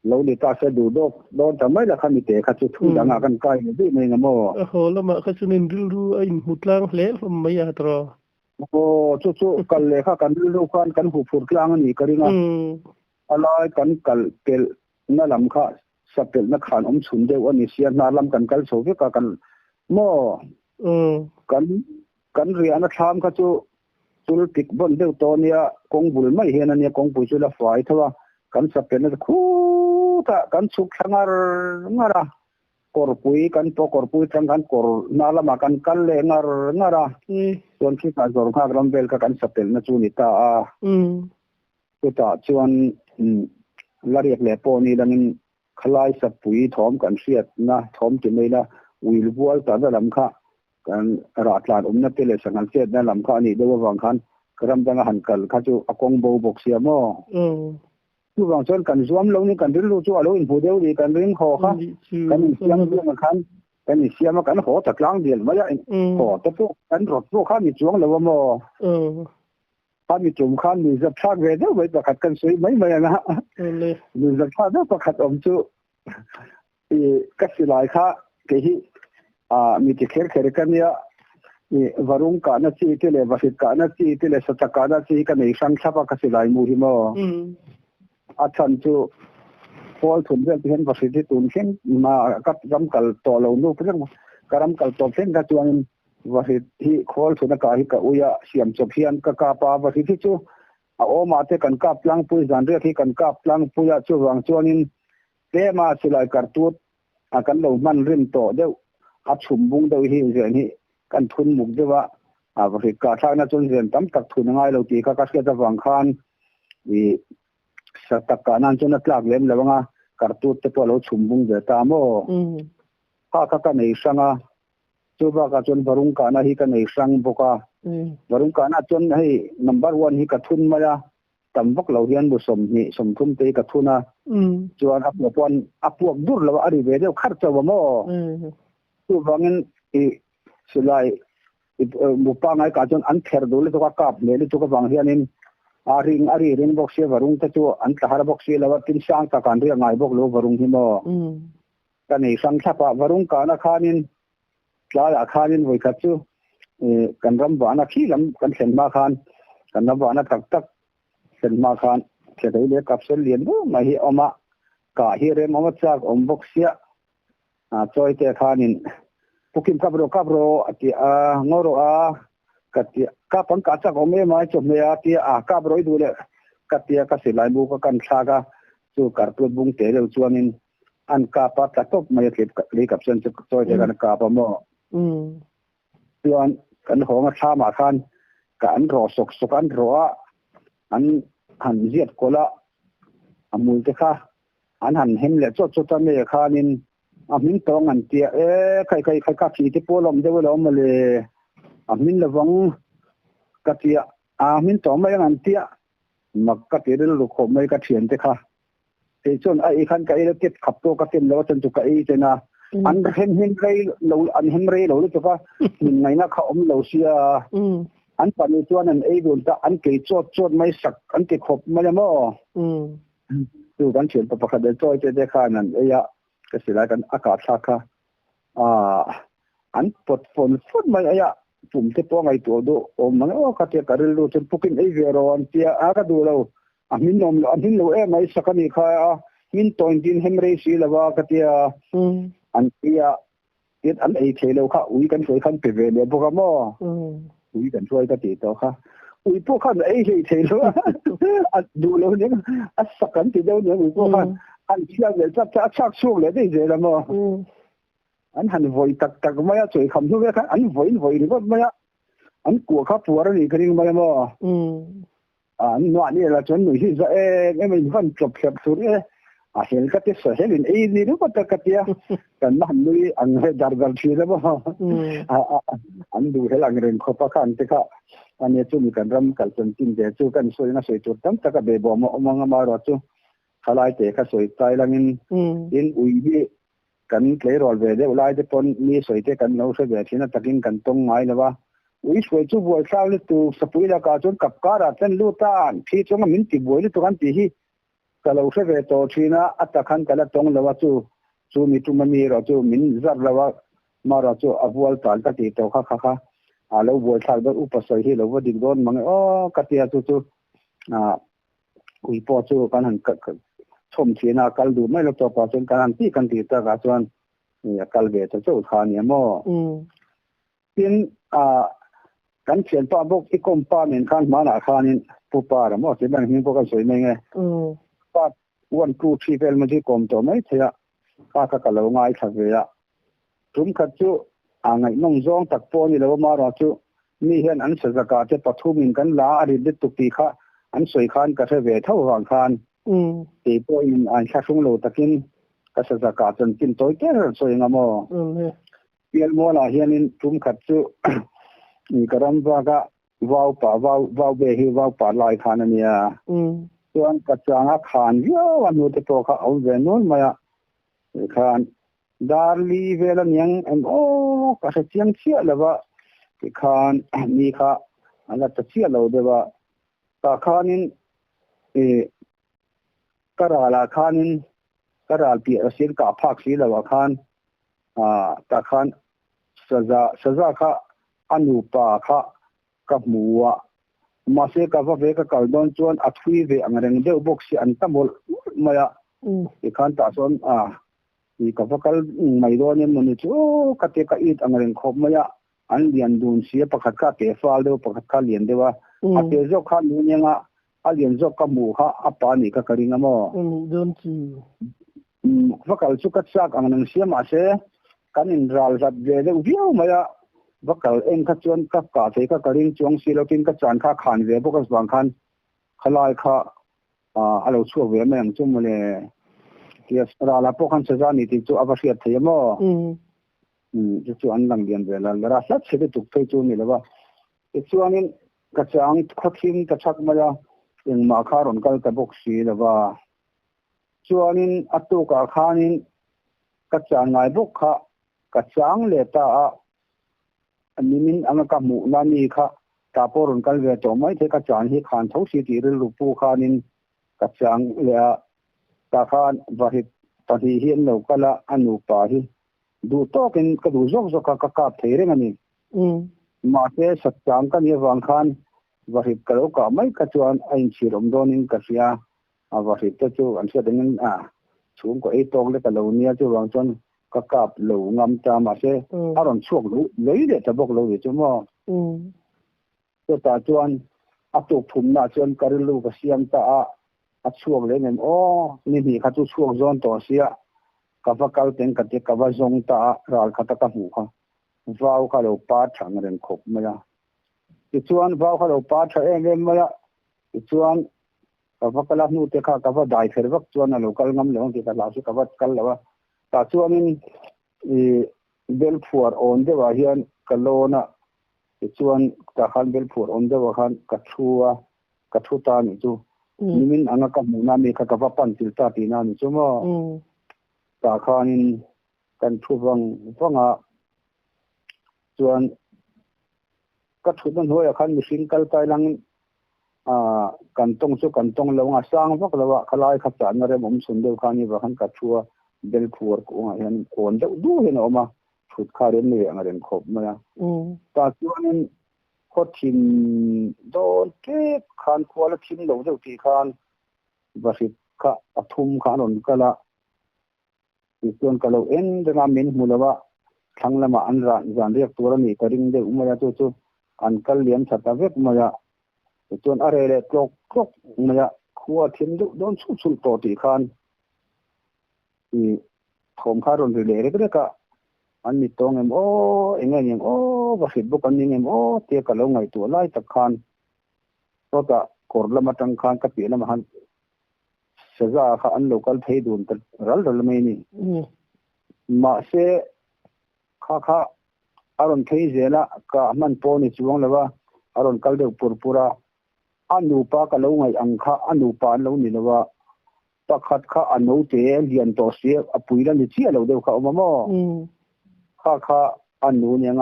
Speaker 2: lo ni ta se duh dawk dawn ta mai la kha mite kha chu thu dangah kan kai leh duh mai nga maw?
Speaker 1: A haw lamah kha chuan rilru a inhmu tlang hle hlawm mai a tawh.
Speaker 2: Aw, chu chu kal leh kha kan rilru khan kan huh phur tlang a nih ka ring a, a lai kan kal pelh na lam kha sa pelhna khan awm chhun deuh a ni sia, hnar lam kan kal chho vek a kan maw? Kan kan riahna thlam kha chu Chul tik vawn deuh tawh ania, kawng bul mai hian ania kawngpui chu la fai tho a, kan sapelna chu khutah kan chhuk thla ngar ngar a, kawrpui kan pawh kawrpui tang khan kawr hna lamah kan kal leh ngar ngar a, chuan khitah zawr nghak ram vel kha kan sapelna chu ni ta a, chutah chuan la riak leh pawh ni langin Khalai Sappui thawm kan hriatna thawm ti mai la, uil bual tahna lam kha kan rahtlan awmna te leh sanghal chetna lam kha a nih deuh avang khan ka ram danga han kal kha chu a kawng bo bawk sia maw? Chuvang chuan kan zuam lo ni kan rilru chu a lo inhmu deuh ni kan ring haw kha kan insiam zingah khan kan insiam a kan haw ta tlang dial mai a, haw te pawh kan rawt pawh kha ni chuang lo a maw? A mi tum khan mi zap thlak ve deuh mai pakhat kan sawi mai mai ang a. Mi zap thlak deuh pakhat awm chu i ka silai kha kei hi a mi ti kher kher ka nia i varung kahna chi te leh vahrit kahna chi te leh satak kahna chi hi ka nei hrang thlap a ka silai mu hi maw. A chhan chu Paul thun vel te hian vahrit hi tun thleng ma ka ram kal tawh lo nu ka ram kal tawp thleng kha chuanin Vahrit hi khawl thuna kah hi ka ui a, siam chawp hian ka kap a, vahrit hi chu a awmah te kan kap tlangpui, zanriak hi kan kap tlangpui a, chuvang chuanin tlema silai kartut a kan lo hman rim tawh deuh, a chhum bung deuh hi zen hi kan thun muk deuh a, a vahrit kah thlakna chuan zen tam tak thun a ngai lo tih kha ka hriat avang khan i satak kah nan chuan a tlak lem lo ang a, kartut te pawh a lo chhum bung ve ta maw? Kha kha ka nei hrang a. Chu bakah chuan varung kahna hi ka nei hrang bawk a. Varung kahna chuan hei number one hi ka thun mai a, tam vak lo hian bu 20 30 te hi ka thun a. Chuan a puah pawh a puak dur lo a, a ri ve deuh kharh chauh a maw? Chuvangin i silai i bu pangngai kah chuan an pherh duh lutuk a, kap hneh lutuk avang hianin a ring a ri ring bawk sia varung te chu an tla har bawk si lo a, tin sang tak an riak ngai bawk lo varung hi maw? Ka nei hrang thlap a, varung kahna khanin tlaiah khanin vawikhat chu kan ram vahna khi lam kan thlen hma khan kan ram vahna tak tak thlen hma khan Thei leh kapsel lian deuh mai hi a awm a, kah hi rem awm a chak awm bawk sia. A chawi te khanin Pu Kim kap rawh kap rawh a ti a, ngaw rawh a ka ti a, kap ang kah chak awm em ai chawhmeh a ti a, kap rawh i duh leh ka ti a, ka silai mu ka kan thlak a, chu kartut bung te deuh chuanin an kap a, tla tawp mai a tlip lei kapsen chu chawi te khan a kap a maw. Chuan kan hawng a thlamah khan ka an rawh sawk sawk a, an rawh a, an han ziat kawlh a, a hmul te kha an han hem leh chawt chawt a, mei khanin a hmin tawng an tia e khai khai khai ka thi te pawh a lawm deuh alawm mawle, a hmin lovang ka tia, a hmin tawng mai ang an tia, mak ka ti rilru khawp mai ka thian te kha. Kei chuan a ei khan ka ei lo tep khap pawh ka tem lo a chuan chu ka ei chen a, an hem hmin rei lo an hem rei lo lutuk a, hmin ngaihna kha awm lo sia, an pahnih chuan an ei dun ta, an kei chawt chawt mai sak an ti khawp mai a maw? Chu kan thianpa pakhat leh chawi te te khan an ei a, ka silai kan a kah thlak kha an pawt fawn fawn mai a, pum te pawh a ngaihtuah duh awm mang e aw ka tia ka rilru chuan pukin ei ve rawh an tia a ka duh lo. A hmin awm lo, a hmin lo em mai sak a nih kha a, hmin tawn tin hem rei si lo a ka tia, an ti a, tin an ei thei lo kha ui kan hruai khan pe ve leh bawk a maw, ui kan hruai ka tih tawh kha, ui pawh khan a ei hlei thei lo a, a duh lo nen a sak an ti deuh nen ui pawh khan an chhiat leh chak chak a chhak chhuak leh daih zel a maw, an han vawi tak tak mai a, chawi kham hnu vel khan an vawiin vawi ringawt mai a, an kuah kha puar a nih ka ring mai a maw. An nuah ni la chuan nui hi za em em a in van chawp hlep thur e, a hel ka ti saw hel in ei ni ringawt a ka tia, kan la han nui ang ve dar dar thin a maw, an duh hel ang reng khawp a khan te kha ania chu mi kan ram kal chanchin ve chu kan sawi anga sawi tur tam tak a behbawm a awm ang amaherawh chu thalai te kha sawi tlai langin tin ui hi Kan tleirawl ve deuh lai te pawn mi sawi te kan lo hre ve thin a takin kan tawng ngai lo a. Ui hruai chu buaithlak lutuk sapui lakah chuan kap karah ten lut a, an thi chunga min ti buai lutuk an tih hi ka lo hre ve tawh thin a, a tak han ka la tawng lo a chu chu mi tum a mi erawh chu min zar lo a, marawh chu a vual tan ka tih tawh kha kha kha a lo buaithlak dawn upa sawi hi lo va dik dawn mang e aw ka tia chu chu Ui pawh chu kan han chhawm thin a, kal duh mai lo tawp ah chuan kan han tih kan tih tak ah chuan a kal ve ta chauh kha a nia maw. Tin, kan thianpa bawk i kawm pa nen khan hmanah khanin Pu Para maw tih mai ang hming pawh kan sawi mai nge. Part one, two, three vel mai chu i kawm tawh mai thei a, kha kha ka lo ngaithla ve a. Tum khat chu a ngaihnawm zawng tak pawh a ni lo a, marawh chu mi hian an sazakah te pathumin kan la a rit lutuk tih kha an sawi khan ka hre ve tho vang khan kei pawhin a inthlahrung lo takin ka sazakah chanchin tawi te rawn sawi ang a maw? Pialmualah hianin tum khat chu ka ram vaka vau pa vau vau be hi vau pa lai khan a nia. Chuan ka chang a khan viau a hnute pawh kha a awm ve nual mai a, tikhan Darli vel a niang em aw ka hre chiang chiah lo va, tikhan ni kha a la ta chiah lo deuh a, tah khanin ih ka ralah khanin ka ral piah a sir kah phak si lo ah khan ah tah khan saza saza kha a nupa kha ka hmu a, mahse ka va ve ka kal dawn chuan a thui ve ang reng deuh bawk si an ta mawlh mawlh mai a, tikhan tah chuan ah I ka va kal mai dawn em mawni chu aw ka tia ka it ang reng khawp mai a, an lian dun si a, pakhat kha a te fal deuh a, pakhat kha a lian deuh a, a te zawk kha nu nia nga a lian zawk ka hmuh kha a pa nih kha ka ring a maw?
Speaker 1: Nih dawn chi.
Speaker 2: Va kal chu ka chak ang reng sia mahse kan in ral hlat ve deuh viau mai a, va kal en kha chuan ka kah thei kha ka ring chuang si lo tin ka chan kha a khan ve bawk a vang khan khalai kha a lo chhuak ve mai ang chu mawle. Tia Rala pawh khan saza ni tih chu a va hriat thei a maw? Chu chu an lang lian ve la, la hlat chhe lutuk phei chu a ni lo va. Tichuanin ka chang khawthim ta chhak mai a, engmah kha a rawn kal ta bawk si lo va. Chuanin a tukah khanin ka chan ngai bawk kha ka chang leh ta a, Nimin anga ka hmuh na mi kha ta pawh rawn kal ve tawh mai thei ka chan hi khan tho si tih rilru pu khanin ka chang leh a, tah khan vahrit pahnih hi an lo kal a, a nupa hi duh tawkin ka duh zawk zawk a ka kap thei reng a ni. Mahse satchang ka nih avang khan vahrit ka lo kah mai kha chuan a inchhir awm dawnin ka hria. A vahrit te chu an hriat engin a chhungkaw ei tawk lek a lo nia chuvang chuan ka kap lo ngam ta mahse a rawn chhuak lo lei leh ta bawk lo ni chu maw. Chutah chuan a tuk thumna chuan ka rilru ka siam ta a, a chhuak leh nem aw ni hnih kha chu chhuak zawn tawh sia ka va kal teng ka tia ka va zawng ta a ral khata ka hmuh kha vau kha lo par tha ang reng khawp mai a. Tichuan vau kha lo par tha em em mai a, tichuan Ka va kal a, hnute kha ka va dai kher vak chuan a lo kal ngam lo ang tih ka hlau chu ka va kal lo a. Tah chuanin ih bel phuar awn deuhah hian ka lawn a, tichuan tah khan bel phuar awn deuhah khan ka thu a, ka thu ta a nih chu. Nimin anga ka hmuhna mi kha ka va pan tir ta tihna a ni chu maw. Tah khanin kan thu vang vang a, chuan ka thutna hnuaiah khan mihring kal tai langin kan tawng chu kan tawng lo anga sang vak lo a, khalai kha chahna rem awm chhun deuh kha ni vang khan ka thu a, bel phuar kungah hian kawn deuh duh hian a awm a, thut kha rem nei ang reng khawp mai a. Tah chuanin khaw thim dawn tep khan khua la thim lo deuh tih khan vahrit kha a thum kha an rawn kal a, Tichuan ka lo en reng a, min hmu lo a, thlang lamah an ran zan riak tur a nih ka ring deuh mai a, chu chu an kal liam tha ta vek mai a. Tichuan a reh leh tlawk tlawk mai a, khua a thim deuh dawn chhulh chhulh tawh tih khan i thawm kha a rawn ri leh rek rek a, an ni tawng em aw, eng nge ni ang aw, va hrit bawk an ni ngem aw tia ka lo ngaihtuah lai tak khan sawtah kawr lam atang khan ka piah lamah khan Saza kha an lo kal phei dun ta ral ral mai a ni. Mahse, kha kha a rawn phei zel a, ka hman pawh ni chuang lo a, a rawn kal deuh pur pur a. A nupa ka lo ngaih ang kha a nupa an lo ni lo a, pakhat kha a note lian tawh si a pui la ni chiah lo deuh kha a awm a maw? Kha kha a nu nia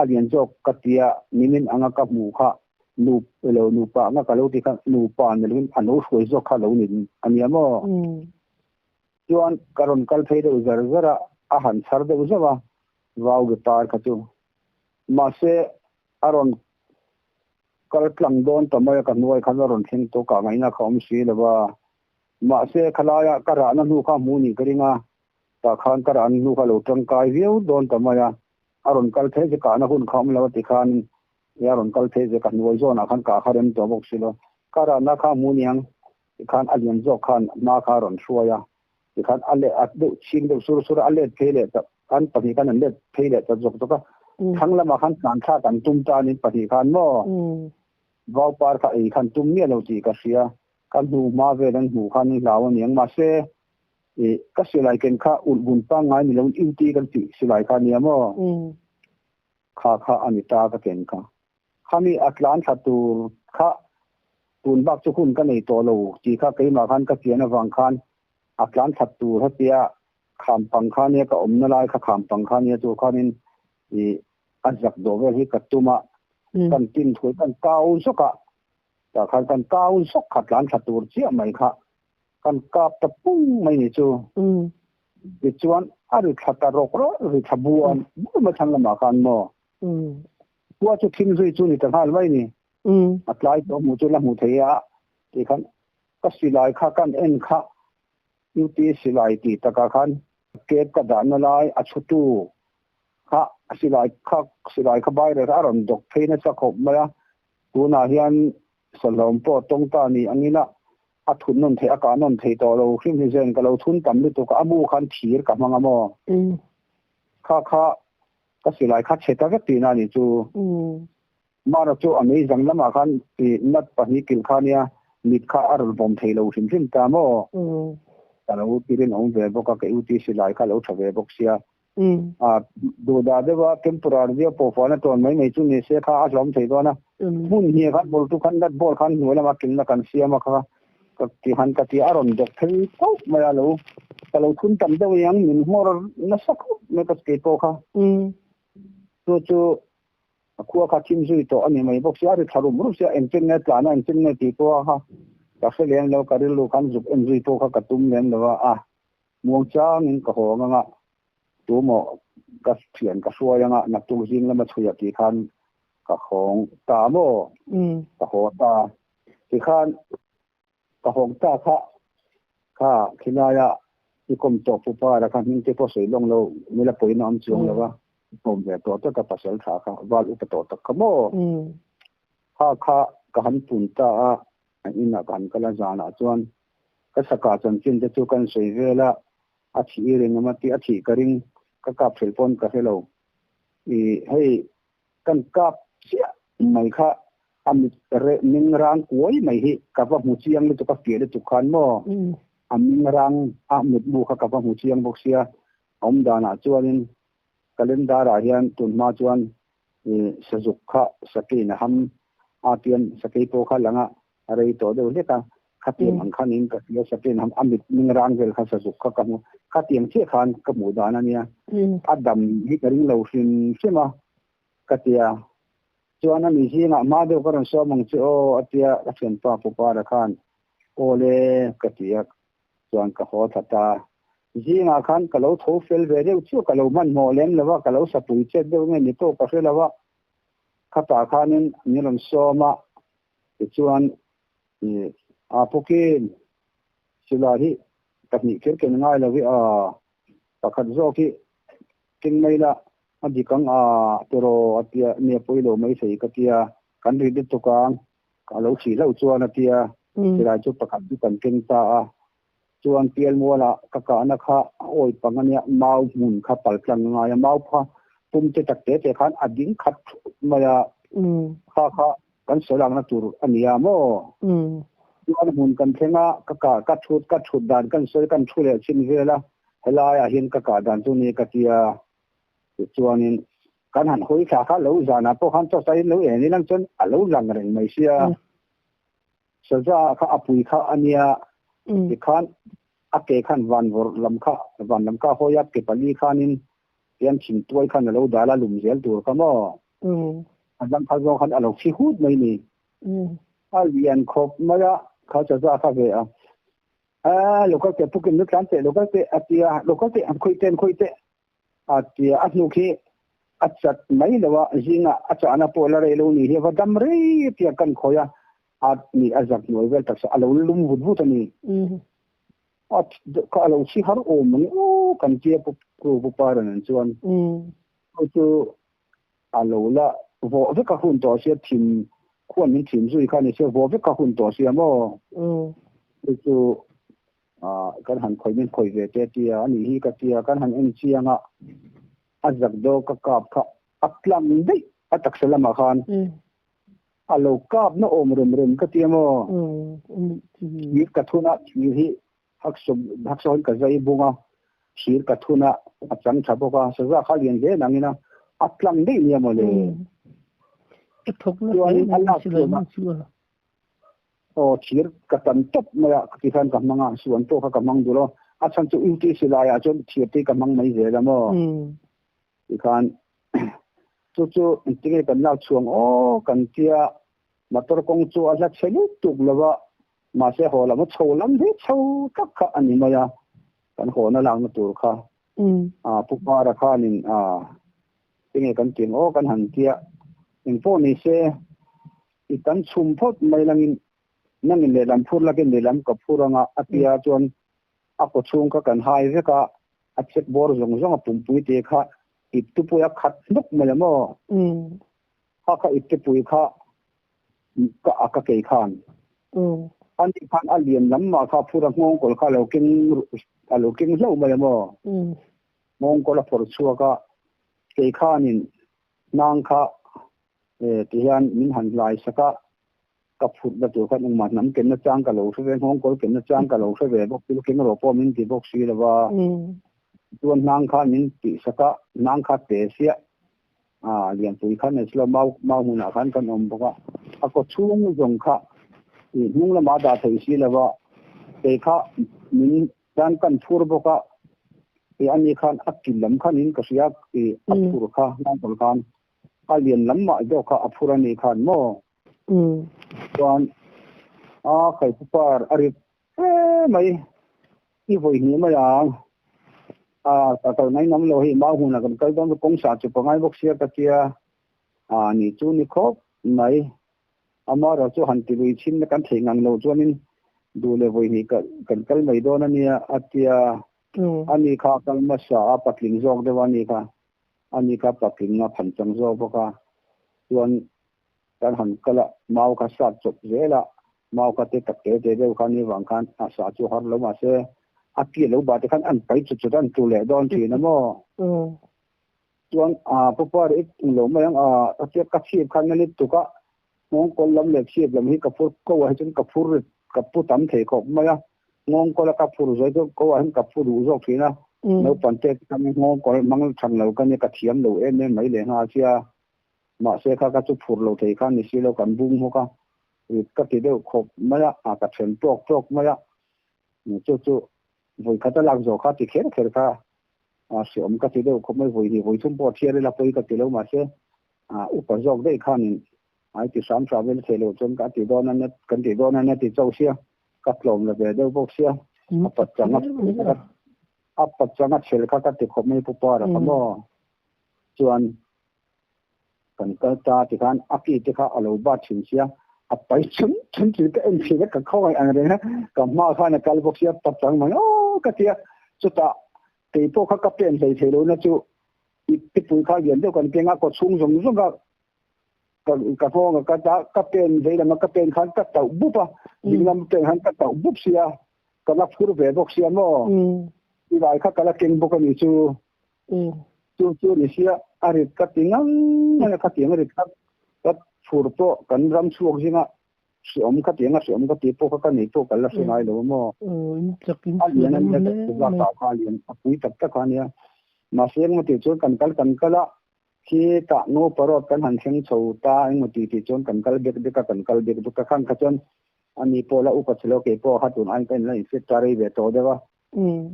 Speaker 2: a lian zawk ka tia nimin anga ka hmuh kha nu lo nupa anga ka lo ti kha nupa ni lovin a lo hruai zawk kha lo ni a nia maw? Chuan ka rawn kal phei deuh zar zar a, a han chhar deuh zauh a vau ge par kha chu. Mahse a rawn kal tlang dawn ta mai a ka hnuai khan a rawn thleng tawh kah ngaihna kha awm si lo va. Mahse khalaia ka rahna hnu kha hmuh nih ka ring a, tah khan ka rahna hnu kha lo tangkai viau dawn ta mai a. A rawn kal phei che kahna hun kha awm lo a ti khan e a rawn kal phei che ka hnuai zawnah khan kah kha rem tawh bawk si lo. Ka rahna kha hmu niang tikhan a lian zawk khan hma kha a rawn hruai a tikhan a leh a deuh chhing deuh sur sur a, a let phei leh ta an pahnih khan an let phei leh ta zawk zawk a. Thlang lamah khan tlan thlak an tum ta anin pahnih khan maw vau par kha ei khan tum miah lo tih ka hria. Ka hnu hma vel an hmuh khan an hlau aniang mahse Ih, ka silai ken kha ulh bun pangngai ni loin UT kan tih silai kha a nia maw? Kha kha a ni ta ka ken kha. Khami a tlan thla tur kha tun bak chu hun ka nei tawh lo tih kha keimah khan ka chian avang khan a tlan thla tur hetia kham pang kha nia ka awmna lai kha kham pang kha nia chu khanin ih a zak dawh vel hi ka tum a, kan tin thui kan kau zawk a, tah khan kan kau zawk kha tlan thla tur chiah mai kha Kan kap ta pung mai ni chu. Tichuan a ri thla ta rawk rawk ri thla buan buan mai thlang lamah khan maw. Khua chu thim zui chu ni ta nghal mai ni. A tlai tawh hmuh chu la hmuh thei a ti khan ka silai kha kan en kha UT silai tih takah khan cab ka dahna lai a chhutu kha silai kha silai kha bairel kha a rawn dawk phei nasa khawp mai a. Tunah hian Sahlawm pawh tawng ta ni angin a a thun nawn theih a kah nawn thei tawh lo hrim hi zen ka lo thun tam lutuk a, a mu khan thir ka hmang a maw? Kha kha ka silai kha chhe ta vek tihna a nih chu. Mara chu a mei zang lamah khan i nut pahnih kilh kha nia mit kha a rawn vawm thei lo hrim hrim ta maw? Ka lo tirin awm ve bawk a, ka UT silai kha a lo tha ve bawk sia. A duhdah deuh a, temporary deuh pawh fuan a tawn mai mai chu ni se kha a hlawm thei dawn a. Hmun hnih khan ball chu khan nut ball khan hnuai lamah kilhna kan siam a kha ka ti han ka ti a rawn dawk phei tauh mai a lo ka lo thun tam deuh ang min nghawr nasa khawp mai ka kei pawh kha. Chu chu a khua kha thim zui tawh a ni mai bawk sia a ri thla rum rum sia engtin nge tlan a engtin nge tih pawh a kha ka hre lem lo ka rilru khan zuk en zui pawh kha ka tum lem lo a a. Muang changin ka haw ang anga, tu maw ka thian ka hruai anga naktuk zing lama chhuia tih khan ka hawng ta maw? Ka haw ta. Tikhan Ka hawng ta kha kha khilaia i kawm tawh pupa ra kha hming te pawh sawi lawng lo mila pawina awm chuang lo a kawm ve tawh tak ka pasal tha kha val upa tawh tak kha maw kha kha ka han pun ta a an inah ka han kal a zanah chuan ka saka chanchin te chu kan sawi vel a a thih i ring awm a ti a thih ka ring ka kap hrel pawn ka hre lo i hei kan kap chiah mai kha a mit re ming rang kuai mai hi ka va hmu chiang lutuk a fiah lutuk khan maw a ming rang a mutmu kha ka va hmu chiang bawk sia a awm danah chuanin calendar ah hian tun hma chuan sazuk kha sakei na ham a tian sakei pawh kha langa a rei tawh deuh hlek a khatiang ang khan in ka hria sakei na ham a mit ming rang vel kha sazuk kha ka hmu khatiang chiah khan ka hmuh dan ania a dam hi ka ring lo hrim hrim a ka tia chuan ani zingah hma deuh ka rawn sawm ang che aw a tia ka thianpa Pupara khan aw le ka tia chuan ka haw thla ta zingah khan ka lo tho fel ve deuh chu ka lo hmanhmawh lem lova ka lo sapui chet deuh nge ni pawh ka hre lova khatah khanin min rawn sawm a tichuan a pukin silai hi pahnih kher ken ngai lo hi a pakhat zawk hi keng mai la a dik ang a tiraw a tia nia pawi lo mai thei ka tia kan ri lutuk ang a lo thih hlauh chuan a tia silai chu pakhat chu kan keng ta a chuan pialmuala ka kahna kha a awi pang ania mau hmun kha pal tlang ngai a mau pha pum te tak te te khan a ding khat mai a kha kha kan sawi lakna tur ania maw chuan hmun kan thleng a ka kah ka thut ka thut dan kan sawi kan thu leh chin vel a helaiah hian ka kah dan chu ni ka tia tichuanin kan han hawi thla kha lo zanah pawh khan chaw in lo en ilang chuan a lo lang reng mai sia saza kha a pui kha ania tikhan a ke khan van vawrh lam kha van lam kha hawi a ke pali khanin tian thing tuai khan a lo dal a lum zel tur kha maw a dang kha zawng khan a lo thi hut mai ni a lian khawp mai a kha saza kha ve a a local te pukin nu tlan te local te atia local te an khoi ten khoi te atia a hnu khi a chat mai lowa zinga a chana pawh la rei lo ni hi va dam rei tia kan khoya a ni a zak nuai vel taksa a lo lum vut vut ani a ka lo chi har awm ni o kan tia pu pu paran an chuan chu a lo la vo veka hun to sia thim khuan min thim zui kha ni se vo veka hun to sia maw chu a kan han khoi min khoi ve te tia ani hi ka tia kan han en chianga a zak do ka kap kha a tlang dei a taksa lama khan a lo kap na awm rem rem ka tia maw thir ka thuna thir hi haksaw ka zai bunga thir ka thuna a chang tha bawk a saza kha lian hle nangina a tlang dei nia maw le
Speaker 1: a thawk na hle mai silai hmang chu a
Speaker 2: aw thir ka tan tawp mai a ti khan ka hmang a suan pawh kha ka hmang duh lo a chhan chu UT silai ah chuan thir te ka hmang mai zel a maw ti khan chu chu engtinge kan lak chhuang aw kan tia motor kawng chu a hla chhe lutuk lova mahse haw lam a chho lam hi chho tak kha a ni mai a kan haw na lakna tur kha a pu para khanin a tinge kan ting aw kan han tia engpawh ni se i kan chhum phawt mai langin nangin lehlam phur lakin lehlam ka phur anga a tia chuan a kaw chhung kha kan hai vek a a check bawr zawng zawng a pumpui te kha ip tupui a khat hnuk mai a maw kha kha ip tupui kha ka a ka kei khan ani khan a lian lam mah kha phur a nghawng kawl kha a lo keng hlauh mai a maw nghawng kawl a phawrh chhuak a kei khanin hnang kha ti hian min han hlai sak a ka phurh na tur khan engmah hnam ken na chang ka lo hre ve nghawng kawl ken na chang ka lo hre ve bawk thil keng rawh pawh min ti bawk si lova chuan hnang khan min tih sak a hnang kha te siah a lianpui khan nei silo mau mau hmunah khan kan awm bawk a a kaw chhung zawng kha i hnung lamah dah thei si lova kei kha min tan kan phur bawk a i ani khan a kil lam khanin ka hria i a phur kha hnang kawl khan a lian lam mah zawk kha a phur ani khan maw chuan a khai pupar a rit hle mai i vawi hnih mai ang a ka kal ngai ngam lo hei mau hmunah kan kal dawn kawng sa chu pangai bawk sia ka tia a ni chu ni khawp mai amaherawhchu han ti lui chhin na kan thei ngang lo chuanin. Du le voi hi kan kal mai dawn ania atia ani kha kal hmasa a patling zawk deuh a ni kha ani kha patling a phan chang zawk bawk a chuan kan han kal a mau kha sat chawp zel a mau kha te tak te te deuh kha ni vang khan a sa chu har lo mahse a piah lo bah te khan an pai chut chut a an tlu leh dawn thin a maw chuan a pawpa ri eng lo mai ang a a ka chhip khan a tuk a Nghawngkawl lam leh chhip lam hi ka phur ko ah hi chuan ka phur ka pu tam thei khawp mai a, nghawngkawl a ka phur zuai chu ko ah hian ka phu duh zawk thin a, naupang te chu khan nghawngkawl hmang than lo ka nia ka thiam lo em em mai leh nghal sia, mahse kha ka chu phur lo thei khan ni si lo kan bung hawk a, rit ka ti deuh khawp mai a, a ka then tawk tawk mai a, chu chu vawi khat a lak zawh kha ti kher kher kha a hreawm ka ti deuh khawp mai, vawi hnih vawi thum pawh thiar ila pawi ka ti lo mahse upa zawk daih khanin Ai ti hram hram in thei loh chuan ka ti dawn a nia, kan ti dawn a nia ti chauh sia, ka tlawm la ve deuh bawk sia, a pachang a a pachang a chhel kha ka ti khawp mai Pu Para kha maw. Chuan kan kal ta ti khan a ki te kha a lo bat thin sia, a pai chun chun thin ka en thin a ka khawngaih ang reng a, ka hma khan a kal bawk sia pachang mai aw ka ti a, chutah kei pawh kha ka pen hlei thei lo na chu i pui kha lian deuh kan keng a kaw chhung zawng zawng a ka ka nghawng a ka ta ka pen vei lama ka pen khan ka tauh bup a ding lam pen khan ka tauh bup sia ka la phur ve bawk sia maw i vai kha ka la keng bawk a ni chu chu chu ni sia a rit ka ti ngang mai a khatiang a rit kha ka phur pawh kan ram chhuak zinga hreawm ka tiang a hreawm ka ti pawh kha ka nei pawh ka la hre ngai lo a maw a lian a nia ka bak ah kha a lian a pui tak tak a nia mahse engmaw tih chuan kan kal kan kal a Khi tah Ngopa Road kan han thleng chho ta engmaw tih tih chuan kan kal bek bek a, kan kal bek bek a, khang kha chuan ani pawh la upa chhe lo kei pawh kha tun aiin ka inla infit ta rei ve tawh deuh a.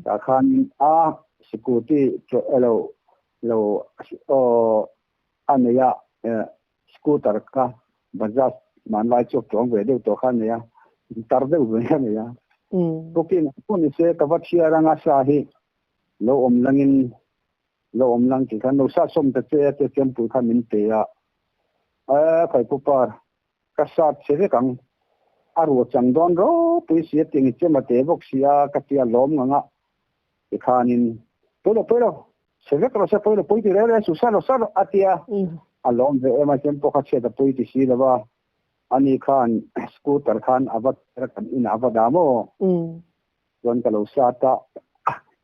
Speaker 2: Tah khan a scooty lo lo aw a nei a, scooter kha Bajaj hmanlai chu a tuang ve deuh tawh kha a nei a, tar deuh ve a nei a. Booking pawh ni se ka va chhiar anga sa hi lo awm langin Lo awm lang tih khan lo sat sawm ta che a tia Chempui khan min pe a, e khai pu par ka sat che vek ang, a ruah chang dawn ropui si a tiang i chem a te bawk si a ka tia lawm ngang a tikhanin pawi lo pawi lo che vek rawh se pawi lo pawi ti reng reng suh sat rawh sat rawh a tia a lawm ve em a Chempawh kha chhiat a pawi ti si lo va ani khan scooter khan a va kan inah a va dah maw. Chuan ka lo sat a,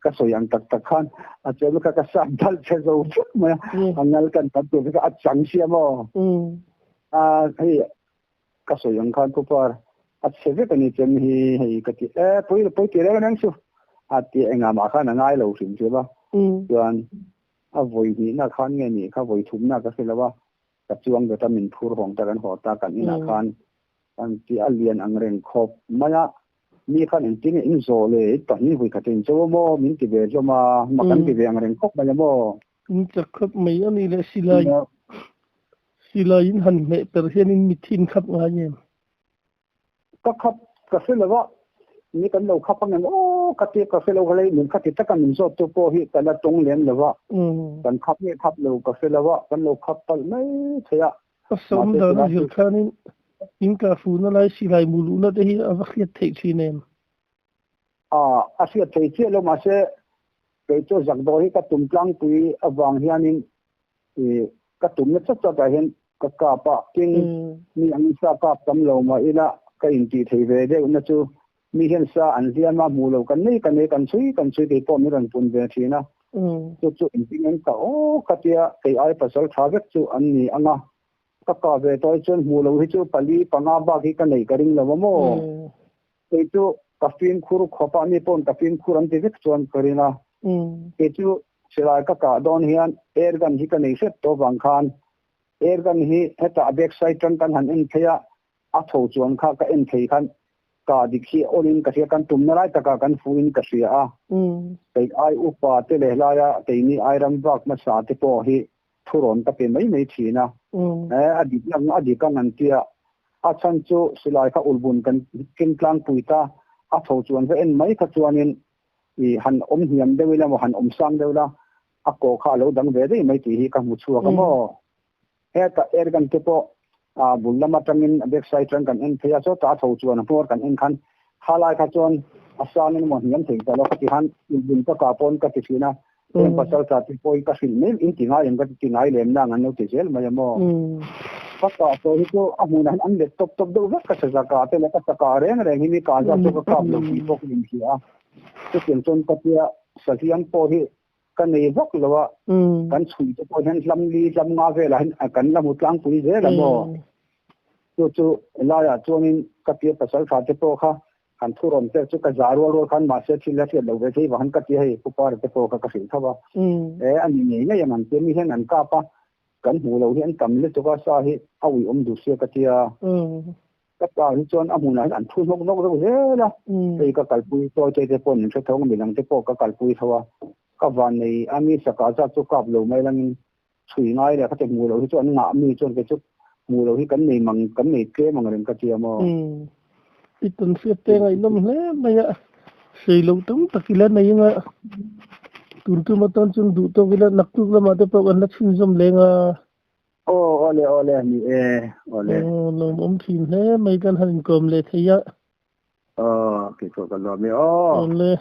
Speaker 2: ka sawi ang tak tak khan a chem kha ka sat dal che zo vek mai a, a ngal kan tam tur kha a chang sia maw? A hei ka sawi ang khan pupar a chhe vek a ni chem hi hei ka ti e pawi lo pawi ti reng reng chu a ti engah mah khan a ngai lo hrim hrim a, chuan a vawi hnihna khan nge nih kha vawi thumna ka hre lo a, ka chuang bet a min phur hawng ta kan haw ta kan inah khan kan ti a lian ang reng khawp mai a. Mi khan engtin nge in zawh le i pahnih vui khat in cho a maw min ti ve zawm a, mak an ti ve ang reng khawp mai a maw?
Speaker 1: In chak khawp mai a ni le silai silai in han hmeh per hian in mit hi in khap ngai em?
Speaker 2: Ka khap ka hre lo a, mi kan lo khap ang em aw ka ti ka hre lo hlei min kha ti taka min zawt tu pawh hi ka la tawng lem lo a, kan khap nge khap lo ka hre lo a, kan lo khap palh mai thei a.
Speaker 1: Ka sawm dan a zir khanin in kah fuhna lai silai mu luhna te hi a va hriat theih thin em?
Speaker 2: A, a hriat thei chiah lo mahse kei chu zakdawh hi ka tum tlangpui avang hianin i ka tumna chat chat ah hian ka kap a, tin mi ang sa kap tam lo mah ila ka intih thei ve deuh na chu mi hian sa an hliam a hmuh lo kan nei kan nei kan chhui kan chhui kei pawh min rawn pun ve thin a chu chu engtin an ka aw ka tia kei ai pasal tha vek chu an ni ang a ka ka ve tawi chuan hmuh lo hi chu pali panga bak hi ka nei ka ring lo a maw kei chu ka fimkhur khawp a mi pawn ka fimkhur an ti vek chuan ka ring a kei chu silai ka kah dawn hian air gun hi ka nei hret tawh vang khan air gun hi hetah a back side tang kan han en phei a A tho chuan kha ka en thei khan ka dik hi awlin ka hria, kan tumna lai takah kan fuhin ka hria a. Kei ai upa te leh hlaia keini ai ram vak hmasa te pawh hi thurawn ka pe mai mai thin a. E, a dik ang, a dik ang an tia. A chhan chu silai kha ulbun kan keng tlangpui ta, a tho chuan va en mai kha chuanin i han awm hniam deuh ila maw han awm sang deuh ila a kaw kha a lo dang ve daih mai tih hi ka hmu chhuak a maw. Heta airgun te pawh a bul lam atangin a back side atang kan en phei a, sawtah a tho chuan a hmawr kan en khan Khalai kha chuan a sangin emaw hniam thei ta lo ka ti han inbun ka kah pawn ka ti thin a, heng pasal tla te pawhin ka hrilh mai in ti ngai em ka ti ngai lem nang an lo ti zel mai a maw. Ka kah tawh hi chu a hmunah hian an let tawp tawp deuh vek ka saza kah te leh ka sa kah reng reng hi mi kah zat chu ka kap lo tih pawh ka inhria a, chutiang chuan ka tia sahliam pawh hi ka nei vak lo a, kan chhui te pawh hian hlam li hlam nga velah hian kan la hmu tlangpui zel a maw? Chu chu helaiah chuanin ka tia pasal tha te pawh kha han thu rawn pek chu ka za rual rual khan mahse thil a hriat lo ve thei vang han ka tia hei Pu Para te pawh kha ka hrilh tho a, e a ni ngei ngei ang an tia mi hian an kap a, kan hmuh loh hi an tam lutuk a sa hi a uih awm duh sia ka tia. Ka pa hi chuan a hmunah hian an thu hnawk hnawk deuh zel a, hei ka kalpui tawi te te pawhin min hre tho ang, midang te pawh ka kalpui tho a, ka vannei a mi saka zat chu kap lo mai langin chhui ngai leh kha te hmuh loh hi chu an ngah mi chuan kei chu hmuh loh hi kan nei mang kan nei tlem ang reng ka tia maw.
Speaker 1: I tawn hriat te ngaihnawm hle mai a, sei lo tam tak ila nei anga tun tum atan chuan duh tawk ila naktuk lamah te pawh kan la chhunzawm leng a.
Speaker 2: Aw awle awle ni e awle.
Speaker 1: Aw lawmawm thin hle mai kan han inkawm leh thei a.
Speaker 2: Aw keipawh ka lawm e aw.
Speaker 1: Awle.